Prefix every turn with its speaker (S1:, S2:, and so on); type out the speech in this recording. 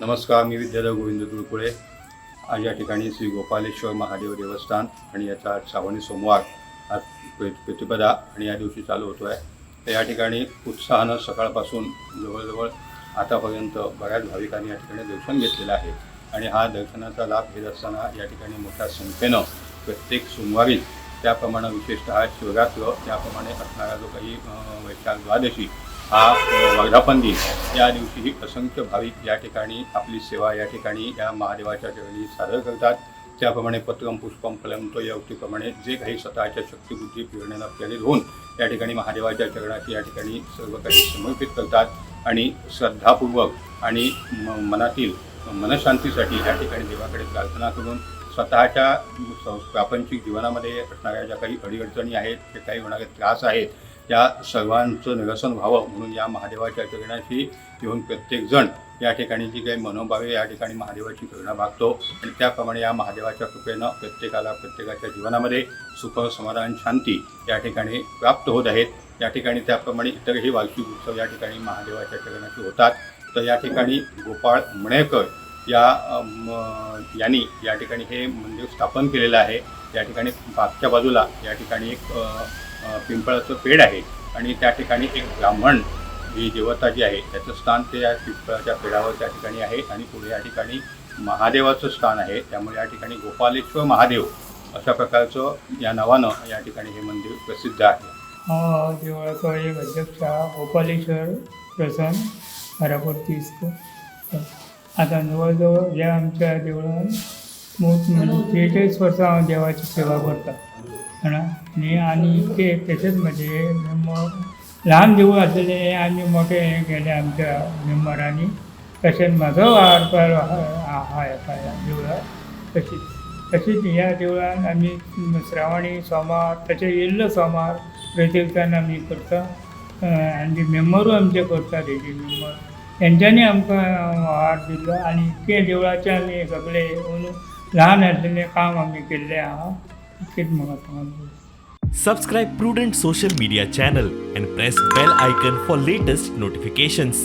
S1: नमस्कार, मी विद्याधर गोविंद तुळपुळे. आज या ठिकाणी श्री गोपालेश्वर महादेव देवस्थान आणि याचा आज श्रावणी सोमवार, आज प्रतिपदा आणि या दिवशी चालू होतो आहे. तर या ठिकाणी उत्साहानं सकाळपासून जवळजवळ आतापर्यंत बऱ्याच भाविकांनी या ठिकाणी दर्शन घेतलेलं आहे आणि हा दर्शनाचा लाभ घेत असताना या ठिकाणी मोठ्या संख्येनं प्रत्येक सोमवारी, त्याप्रमाणे विशेषतः शिवरात्र, त्याप्रमाणे असणारा जो काही वैशाख द्वादशी, हा वर्धापन दिन, या दिवशीही असंख्य भाविक या ठिकाणी आपली सेवा या ठिकाणी या महादेवाच्या चरणी सादर करतात. त्याप्रमाणे पत्रम पुष्पम फलम तो या उक्तीप्रमाणे जे काही स्वतःच्या शक्तिबुद्धी प्रेरणेला प्रेरित होऊन या ठिकाणी महादेवाच्या चरणाशी या ठिकाणी सर्व काही समर्पित करतात आणि श्रद्धापूर्वक आणि मनातील मनशांतीसाठी या ठिकाणी देवाकडे प्रार्थना करून स्वतःच्या प्रापंचिक जीवनामध्ये असणाऱ्या ज्या काही अडीअडचणी आहेत, जे काही होणारे त्रास आहेत, त्या सर्वांचं निरसन व्हावं म्हणून या महादेवाच्या चरणाशी येऊन प्रत्येकजण या ठिकाणी जी काही मनोभावे या ठिकाणी महादेवाची करुणा मागतो आणि त्याप्रमाणे या महादेवाच्या कृपेनं प्रत्येकाला प्रत्येकाच्या जीवनामध्ये सुख, समाधान, शांती या ठिकाणी प्राप्त होत आहेत. या ठिकाणी त्याप्रमाणे इतरही वार्षिक उत्सव या ठिकाणी महादेवाच्या चरणाशी होतात. तर या ठिकाणी गोपाळ मणेकर या यांनी या ठिकाणी हे मंदिर स्थापन केलेलं आहे. या ठिकाणी मागच्या बाजूला या ठिकाणी एक अ, अ, पिंपळाचं पेड आहे आणि त्या ठिकाणी एक ब्राह्मण ही देवता जी आहे, त्याचं स्थान ते या पिंपळाच्या पेडावर त्या ठिकाणी आहे आणि पुढे या ठिकाणी महादेवाचं स्थान आहे. त्यामुळे या ठिकाणी गोपालेश्वर महादेव अशा प्रकारचं या नावानं या ठिकाणी हे मंदिर प्रसिद्ध आहे.
S2: हांव देवळाचो एक अध्यक्ष आहा, गोपालेश्वर प्रसन्न घरापुरती. आतां जवळ जवळ ह्या आमच्या देवळान 43 वर्सां हांव देवाची सेवा करता, जाणा. आनी आनी ते तशेंच म्हजे मेंबर, ल्हान देवूळ आसलेलें हें आमी मोठें हें केलें आमच्या मेंबरांनी. तशेंच म्हाजो वारपार आहा हेका ह्या देवळाक. तशीच तशीच ह्या देवळान आमी श्रावणी सोमार, तशें येयल्लो सोमार प्रत्येकान आमी करता आनी मेंबरूय आमचे करतात. हेजे मेंबर तेंच्यांनी आमकां हार दिल्लो आनी इतकें देवळाचें आमी सगळें अंदू ल्हान आसलेलें काम आमी केल्लें आहा. इतकेंच म्हाका सांगूंक.
S3: Subscribe Prudent Social Media channel and press bell icon for latest notifications.